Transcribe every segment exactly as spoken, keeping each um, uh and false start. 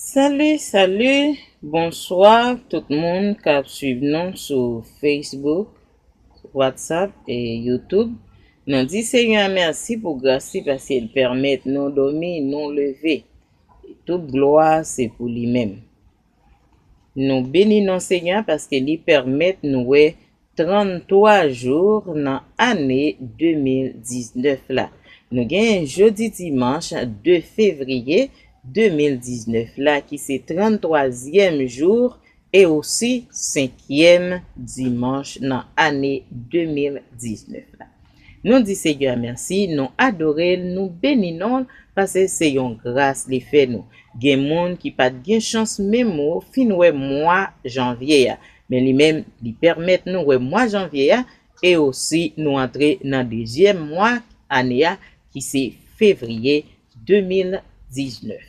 Salut, salut, bonswa tout moun k ap swiv nou sou Facebook, WhatsApp e YouTube. Nou di Senyè a mèsi pou gras li paske l pèmèt nou dòmi, nou leve. Tout glwa se pou li menm. Nou beni non Senyè a paske li pèmèt nou wè tranntwa jou nan ane de mil diznèf la. Nou genyen jodi dimanch de fevriye de mil diznèf la ki se tranntwazyèm jou e osi senkyèm dimanch nan ane de mil diznèf la. Nou di Senyè a mèsi, nou adore l, nou beni non l, paske se yon gras li fè nou. Gen moun ki pa t gen chans menm fin wè mwa janvye a, men li menm, li pèmèt nou wè mwa janvye a, e osi nou antre nan dezyèm mwa ane a, ki se fevriye de mil diznèf.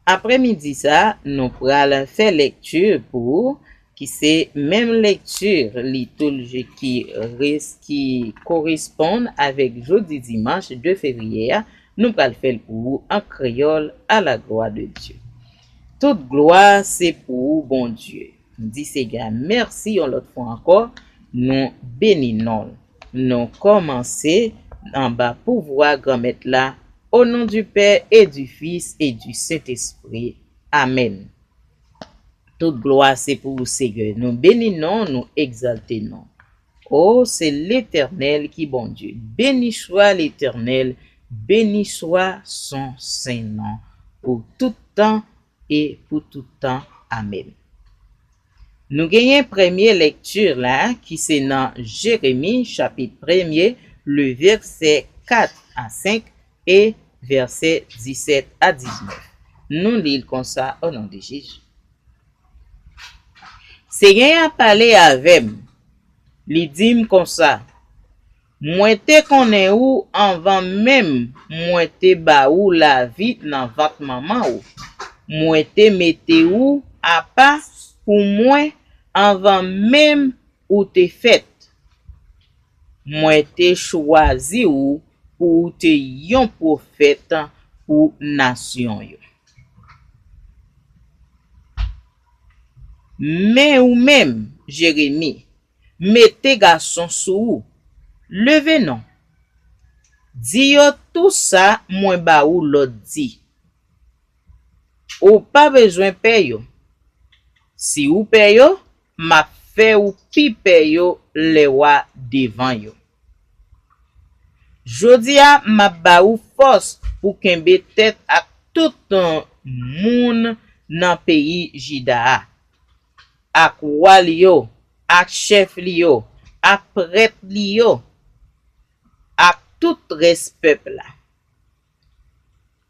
Aprèmidi sa, nou pral fè lekti pou ou, ki se menm lekti litoujik ki res-, ki koresponn avèk jodi dimanch de fevriye a, nou pral fè l pou ou an kreyòl, à la gloire de Dieu. Tout glwa se pou ou, Bondye. Nou di Senyè a mèsi yon lòt fwa ankò, nou beni non l. Nou kòmanse anba pouvwa Granmèt la, au nom du Père et du Fils et du Saint-Esprit. Amèn. Tout glwa se pou ou, Senyè. Nou beni non, nou egzalte non. O, se Letènèl ki Bondye. Béni soit l'Éternel, béni soit son saint nom, pour tout temps et pour tout temps. Amèn. Nou genyen premye lekti la, ki se nan Jeremi, chapit premye, le vèsè kat a senk e vèsè disèt a diznèf. Nou li l konsa, o non de Jezi. Senyè a pale avè m, li di m konsa, Mwen te konnen ou anvan menm mwen te ba ou lavi nan vant manman ou. Mwen te mete ou apa pou mwen anvan menm ou te fèt. Mwen te chwazi ou pou ou te yon pwofèt pou nasyon yo. Men ou menm, Jeremi, mete gason sou ou. Leve non. Di yo tou sa mwen ba ou lòd di. Ou pa bezwen pè yo. Si ou pè yo, m ap fè ou pi pè yo lè w a devan yo. Jodi a, m ap ba ou fòs pou kenbe tèt ak tout moun nan peyi Jida a, ak wa li yo, ak chèf li yo, ak prèt li yo, ak tout rès pèp la.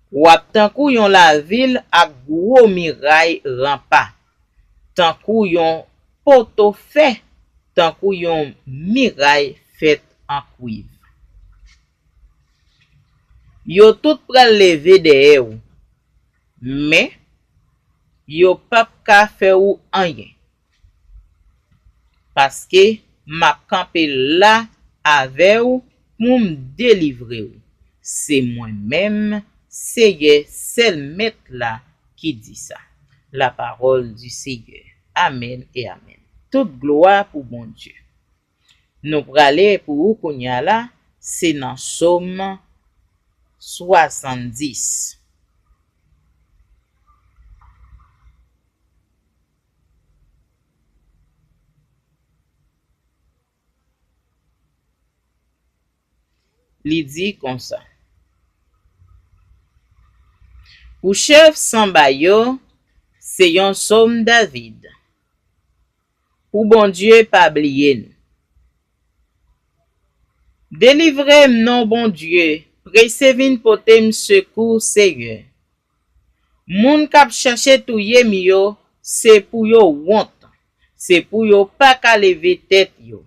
W ap tankou yon lavil ak gwo miray ranpa, tankou yon poto fè, tankou yon miray fèt an kwiv. Yo tout pral leve dèyè w, men yo p ap ka fè w anyen. Paske m ap kanpe la avè w pou m delivre w. Se mwen menm, Seyè, sèl Mèt la, ki di sa. La parole du Seigneur. Amèn e amèn. Tout glwa pou Bondye. Nou prale pou ou kounye a la, se nan Sòm swasanndis. Li di konsa, pou chèf sanba yo, se yon sòm David. Pou Bondye pa bliye n. Delivre m non Bondye, prese vin pote m sekou, Seyè. Moun k ap chache touye m yo, se pou yo wont, se pou yo pa ka leve tèt yo.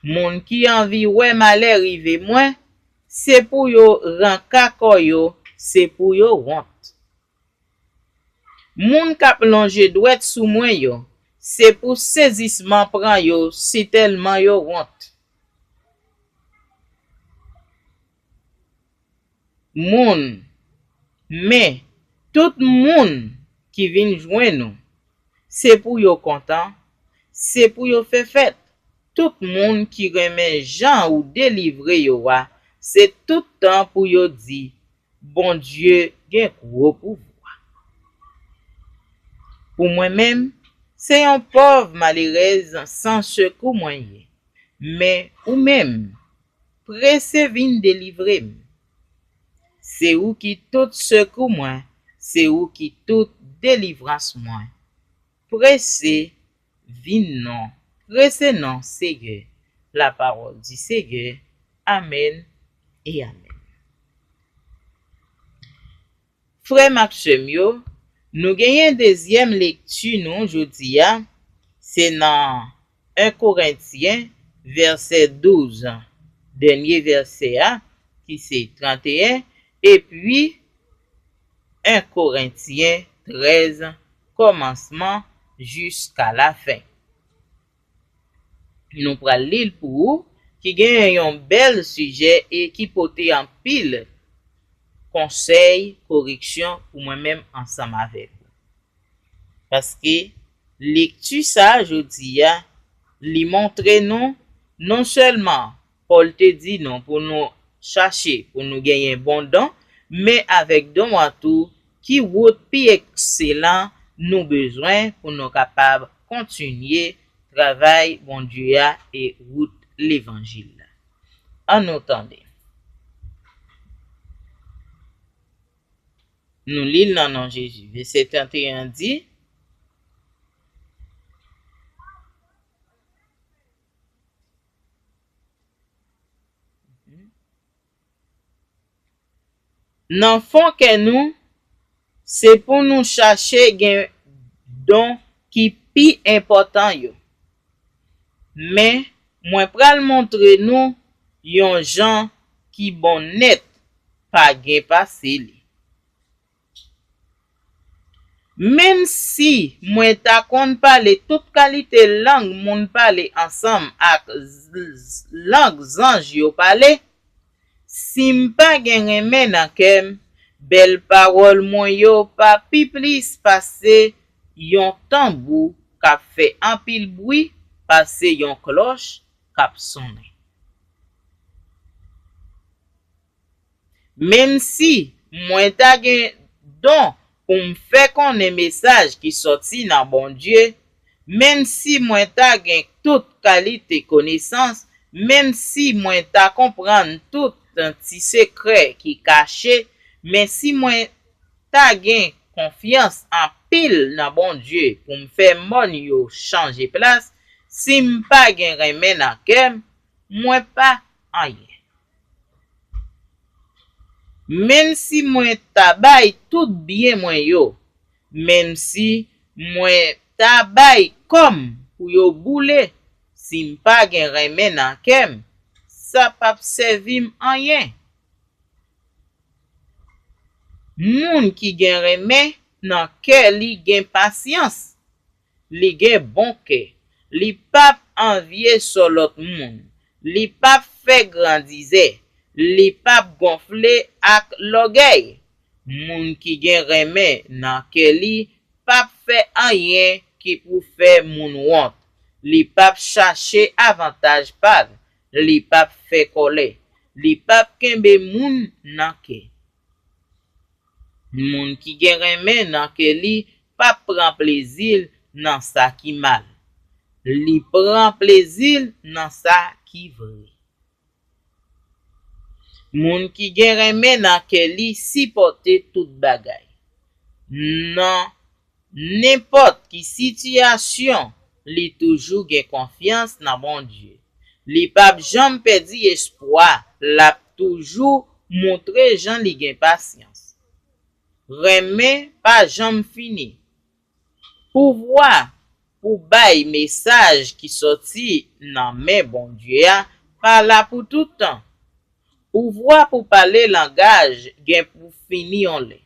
Moun ki anvi wè malè rive mwen, se pou yo ranka kò yo, se pou yo wont. Moun k ap lonje dwèt sou mwen yo, se pou sezisman pran yo sitèlman yo wont. Moun, men, Tout moun ki vin jwenn ou, se pou yo kontan, se pou yo fè fèt. Tout moun ki renmen jan ou delivre yo a, se tout tan pou yo di, Bondye gen gwo pouvwa. Pou mwen menm, se yon pòv malerèz san sekou mwen ye. Men ou menm, prese vin delivre m. Se ou ki tout sekou mwen, se ou ki tout delivrans mwen. Prese vin non, prese non, Seyè. La parole du Seigneur. Amen et amen. Frè m ak sè m yo, nou genyen dezyèm lekti nou jodi a, se nan en Korentyen, vèsè douz, dènye vèsè a, ki se tranteyen, epi en Korentyen trèz, kòmansman jiska lafen. Nou pral li l pou ou, ki genyen yon bèl sijè e ki pote anpil konsèy, koreksyon pou mwen menm ansanm avèk ou. Paske lekti sa a jodi a, li montre nou non sèlman Pòl te di nou pou nou chache pou nou genyen bon don, men avèk don an tou, ki wout pi ekselan nou bezwen pou nou kapab kontinye travay Bondye a e wout levanjil la. Ann nou tande. Nou li l nan non Jezi. Vèsè tranteyen an di, Nan fon kè nou, se pou nou chache gen don ki pi enpòtan yo. Men, mwen pral montre nou yon jan ki bon nèt, pa gen pase li. Menm si mwen ta konn pale tout kalite lang moun pale ansanm ak z- z- lang zanj yo pale, si m pa gen renmen nan kè m, bèl pawòl mwen yo pa pi plis pase yon tanbou k ap fè anpil bwi, pase yon klòch k ap sonnen. Menm si mwen ta gen don pou m fè konnen mesaj ki sòti nan Bondye, menm si mwen ta gen tout kalite konesans, menm si mwen ta konprann tout ti sekrè ki kache, men si mwen ta gen konfyans anpil nan Bondye pou m fè mòn yo chanje plas, si m pa gen renmen nan kè m, mwen pa anyen. Menm si mwen ta bay tout byen mwen yo, menm si mwen ta bay kò m pou yo boule, si m pa gen renmen nan kè m, sa p ap sèvi m anyen. Moun ki gen renmen nan kè li gen pasyans, li gen bon kè, li p ap anvye sò lòt moun, li p ap fè grandizè, li p ap gonfle ak lògèy. Moun ki gen renmen nan kè li p ap fè anyen ki pou fè moun wont, li p ap chache avantaj pa l, li p ap fè kòlè, li p ap kenbe moun nan kè. Moun ki gen renmen nan kè li p ap pran plezi l nan sa ki mal. Li pran plezi l nan sa ki vre. Moun ki gen renmen nan kè li sipòte tout bagay. Nan nenpòt ki sitiyasyon, li toujou gen konfyans nan Bondye. Li p ap janm pèdi espwa, l ap toujou montre jan li gen pasyans. Renmen pa janm fini. Pouvwa pou bay mesaj ki sòti nan men Bondye a pa la pou tout tan. Pouvwa pou pale langaj gen pou fini yon lè.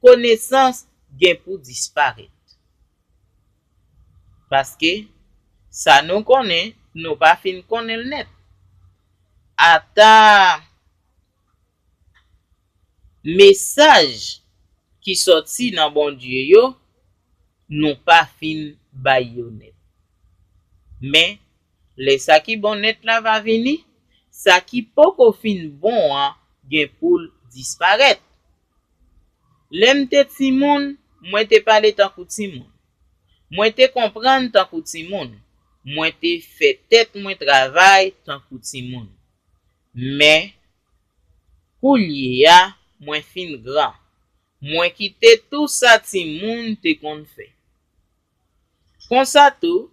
Konesans gen pou disparèt. Paske sa nou konnen, nou pa fin konnen l nèt. Ata mesaj ki sòti nan Bondye yo, nou pa fin bay yo nèt. Men, lè sa ki bon nèt la va vini, sa ki poko fin bon an gen pou l disparèt. Lè m te timoun, mwen te pale tankou timoun. Mwen te konprann tankou timoun. Mwen te fè tèt mwen travay tankou timoun. Men, koulye a, mwen fin gran. Mwen kite tou sa timoun te konn fè. Konsa tou,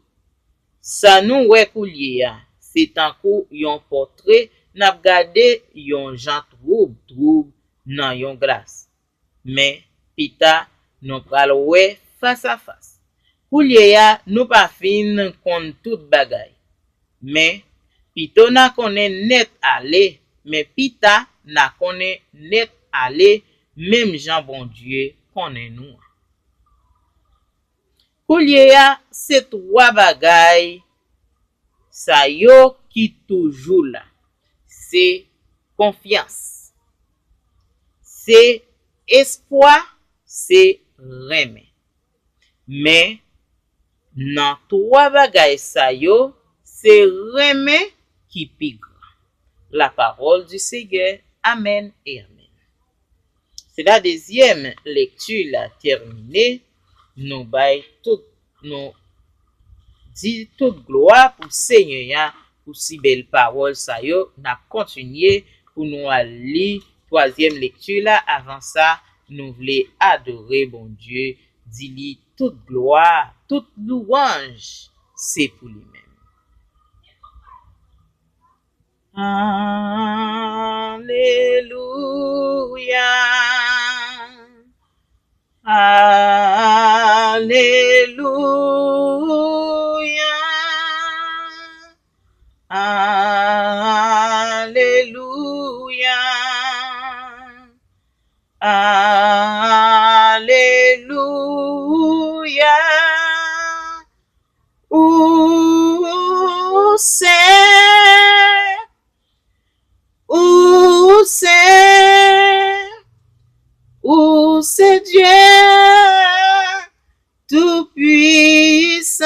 sa nou wè koulye a, se tankou yon pòtre n ap gade yon jan twoub twoub nan yon glas. Men, pita, nou pral wè fas a fas. Koulye a, nou pa fin konn tout bagay. Men, pito n a konnen nèt ale, men pita, n a konnen nèt ale, menm jan Bondye konnen nou an. Koulye a, se twa bagay sa yo ki toujou la. Se konfyans, se espwa, se renmen. Men, nan twa bagay sa yo, se renmen ki pi gran. La parole du Seigneur. Amen et amen. Se la deuxième lecture la termine. Nou bay tout, nou di tout glwa pou Senyè a, pou si bèl pawòl sa yo. N ap kontinye pou nou al li twazyèm lekti la. Avan sa, nou vle adore Bondye, di li tout glwa, tout louwanj, se pou li menm. Alelouya. Alelouya. Alelouya. Alelouya. Ou se, ou se, ou se Dye Toupuisan.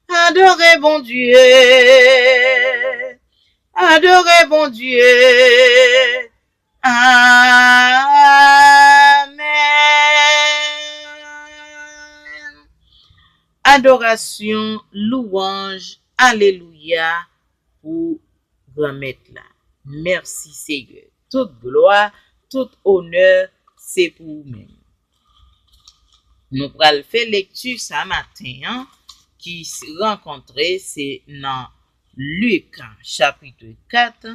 Adore Bondye. Adore Bondye. Amen. Adorasyon, louwanj, alelouya pou Granmèt la. Mèsi, Seyè. Tout glwa, tout onè, se pou ou menm. Nou pral fè lekti sa maten an ki s-, rankontre se nan Lik, chapit kat,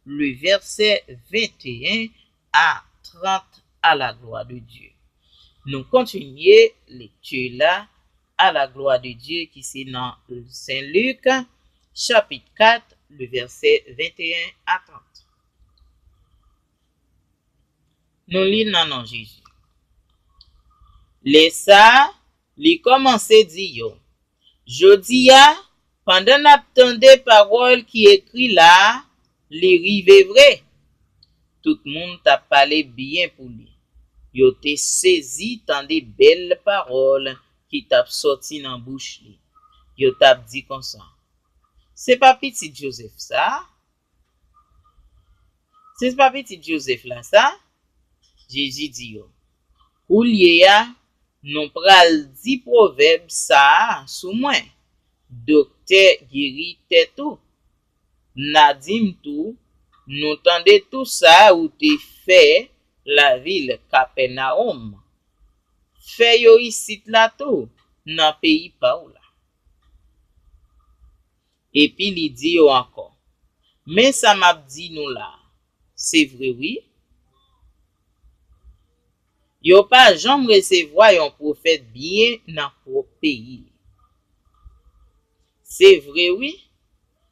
le vèsè venteyen a trant, à la gloire de Dieu. Nou kontinye lekti la, à la gloire de Dieu, ki se nan Sen Lik, chapit kat, le vèsè venteyen a trant. Nou li nan non Jezi. Lè sa a, li kòmanse di yo, jodi a, pandan n ap tande pawòl ki ekri la a, li rive vre. Tout moun t ap pale byen pou li. Yo te sezi tande bèl pawòl ki t ap sòti nan bouch li. Yo t ap di konsa, se pa pitit Jozèf sa a? Se pa pitit Jozèf la sa? Jezi di yo, koulye a, nou pral di pwovèb sa a sou mwen, doktè, geri tèt ou. N a di m tou, nou tande tou sa ou te fè lavil Kapènawòm. Fè yo isit la tou, nan peyi pa w la. Epi li di yo ankò, men sa m ap di nou la a, se vre wi. Yo pa janm resevwa yon pwofèt byen nan pwòp peyi li. Se vre wi,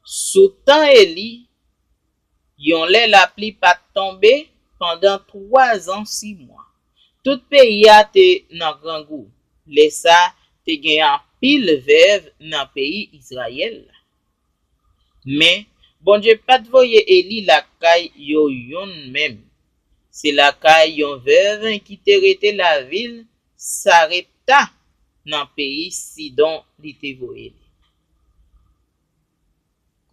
sou tan Eli, yon lè lapli pa t tonbe pandan twa zan sis mwa. Tout peyi a te nan grangou. Lè sa a, te gen anpil vèv nan peyi Izrayèl la. Men, Bondye pa t voye Eli lakay yo youn menm. Se lakay yon vèv ki te rete lavil Sarepta nan peyi Sidon li te voye li.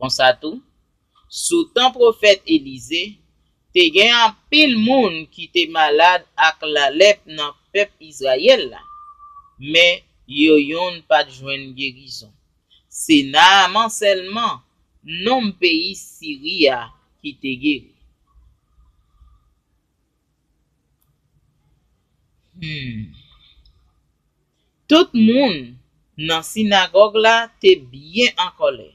Konsa tou, sou tan pwofèt Elize, te gen anpil moun ki te malad ak lalèp nan pèp Izrayèl la, men yo yonn pa t jwenn gerizon. Se Naaman sèlman, nonm peyi Siri a, ki te geri. Hmm. Tout moun nan sinagòg la te byen an kòlè.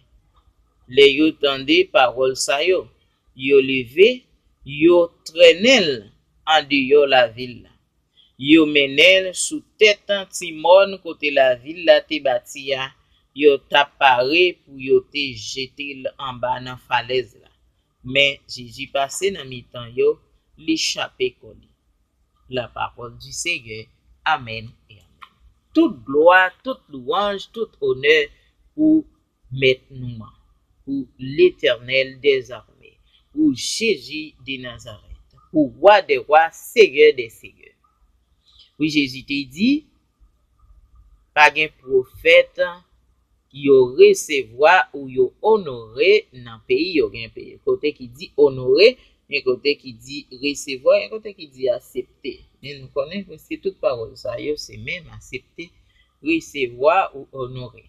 Lè yo tande pawòl sa yo, yo leve, yo trennen l andeyò lavil la. Yo mennen l sou tèt ti mòn kote lavil la te bati a, yo t ap pare pou yo te jete l anba nan falèz la. Men Jezi pase nan mitan yo, li chape kò li. La parole du Seigneur. Amèn e amèn. Tout glwa, tout lwanj, tout onè pou Mèt nou an, pou Letènèl dèzame, pou Jezi de Nazarèt, pou Wa dè wa, Seyè dè seyè. Wi, Jezi te di, pa gen pwofèt yo resevwa ou yo onore nan peyi yo. Gen peyi, kote ki di onore, gen kote ki di resevwa, gen kote ki di aksepte. Men nou konnen prèske tout pawòl sa yo se menm, aksepte, resevwa ou onore.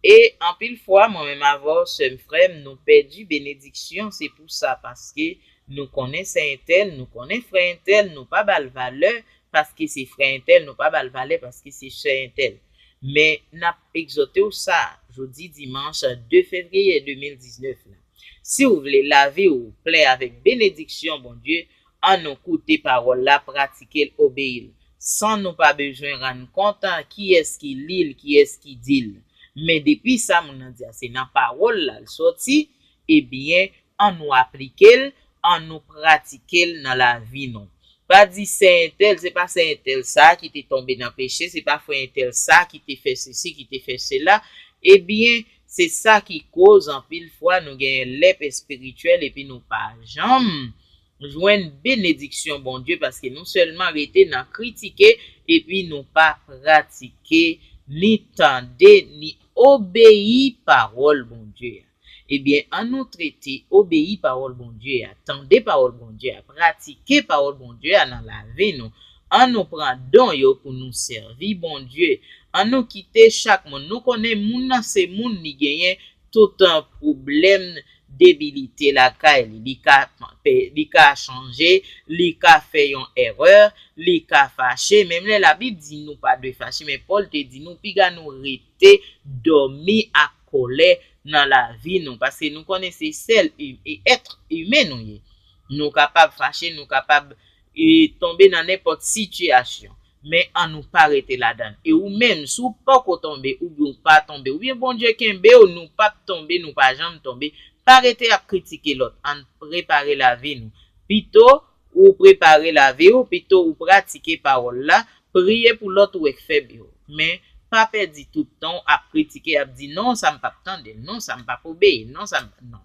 E anpil fwa, mwen menm avè w, sè m, frè m, nou pèdi benediksyon. Se pou sa, paske nou konnen sè entèl, nou konnen frè entèl, nou pa ba l valè, paske se frè entèl, nou pa ba l valè, paske se sè entèl. Men n ap egzòte w sa, jodi dimanch de fevriye de mil diznèf la. Si w vle lavi w plen avèk benediksyon Bondye, an nou koute pawòl la, pratike l, obeyi l, san nou pa bezwen rann kont kiyès ki li l, kiyès ki di l. Men depi sa moun nan di a se nan pawòl la l sòti, ebyen, an nou aplike l, an nou pratike l nan lavi nou. Pa di sè entèl, se pa sè entèl sa ki te tonbe nan peche, se pa frè entèl sa ki te fè sesi, ki te fè sela. Ebyen, se sa ki koz anpil fwa nou genyen lèp espirityèl epi nou pa janm jwenn benediksyon Bondye, paske nou sèlman rete nan kritike epi nou pa pratike, ni tande, ni obeyi pawòl Bondye a. Ebyen, an nou trete obeyi pawòl Bondye a, tande pawòl Bondye a, pratike pawòl Bondye a nan lavi nou. An nou pran don yo pou nou sèvi Bondye. An nou kite chak moun. Nou konnen moun nan se moun, li genyen tout, eh, pwoblèm, debilite lakay li. Li ka, li ka chanje, li ka fè yon erè, li ka fache. Menm lè Labib di nou pa dwe fache, men Pòl te di nou piga nou rete dòmi ak kòlè nan lavi nou, paske nou konnen se sèl im-, e èt imen nou ye. Nou kapab fache, nou kapab, e, tonbe nan nenpòt sitiyasyon, men an nou pa rete ladan l. E ou menm, si w poko tonbe, oubyen w pa tonbe, oubyen Bondye kenbe w, nou p ap tonbe, nou pa janm tonbe, pa rete ap kritike lòt, ann prepare lavi nou. Pito ou prepare lavi w, pito ou pratike pawòl la, priye pou lòt ou wè k fèb yo. Men, pa pèdi tout tan w ap kritike, ap di, "Non, sa m p ap tande l, non, sa m p ap obeyi l, non, sa m p," non.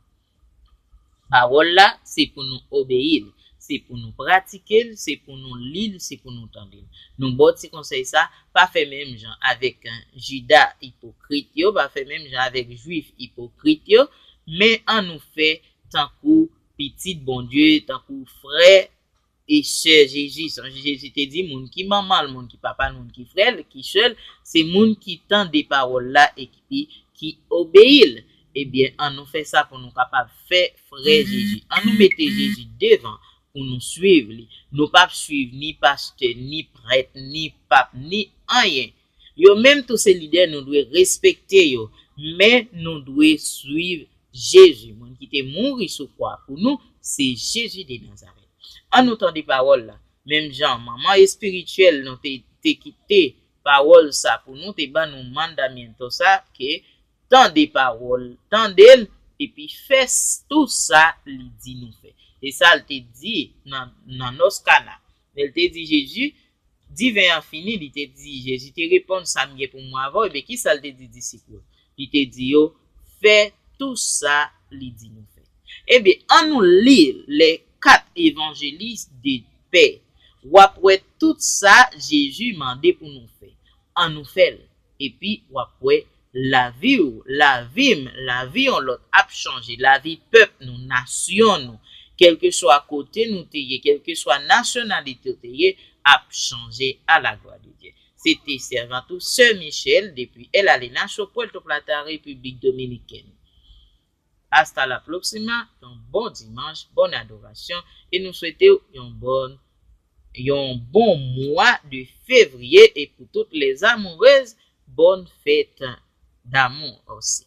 Pawòl la, se pou nou obeyi l, se pou nou pratike l, se pou nou li l, se pou nou tande l. Nou ba w ti konsèy sa, pa fè menm jan avèk, eh, Jida ipokrit yo, pa fè menm jan avèk Jwif ipokrit yo, men an nou fè tankou pitit Bondye, tankou frè e sè Jezi. Sonje Jezi te di, moun ki manman l, moun ki papa l, moun ki frè l, ki sè l, se moun ki tande pawòl la e ki, ki obeyi l. Ebyen, an nou fè sa pou nou kapab fè frè Jezi. An nou mete Jezi devan pou nou swiv li. Nou p ap swiv ni pastè, ni prèt, ni pap, ni anyen. Yo menm tou se lidè, nou dwe respekte yo, men nou dwe swiv Jezi. Moun ki te mouri sou kwa pou nou, se Jezi de Nazarèt. An nou tande pawòl la. Menm jan manman espirityèl nou te, te kite pawòl sa pou nou, te ban nou mandamiento sa, ke tande pawòl, tande l, epi fè s-, tou sa li di nou fè. E sa l te di nan, nan nòs Kana. Lè l te di Jezi, diven an fini, li te di, Jezi te reponn, "Sa m gen pou mwen avè w." Ebyen, ki sa l te di disip yo? Li te di yo, "Fè tou sa li di nou fè." Ebyen, an nou li lè kat evanjelis de pè. W ap wè tout sa Jezi mande pou nou fè. Ann nou fè l. Epi w ap wè lavi w, lavi m, lavi yon lòt ap chanje. Lavi pèp nou, nasyon nou, kèlkeswa kote nou te ye, kèlkeswa nasyonalite w te ye, ap chanje a la glwa de Dye. Se te sèvant ou, Sè Michèl, depi El Alenacho, Puerto Plata, Repiblik Dominikèn. Hasta la próxima, yon bon dimanch, bòn adorasyon, e nou swete w yon bòn, yon bon mwa de fevriye, e pou tout les amoureuses, bonne fête d'amour aussi.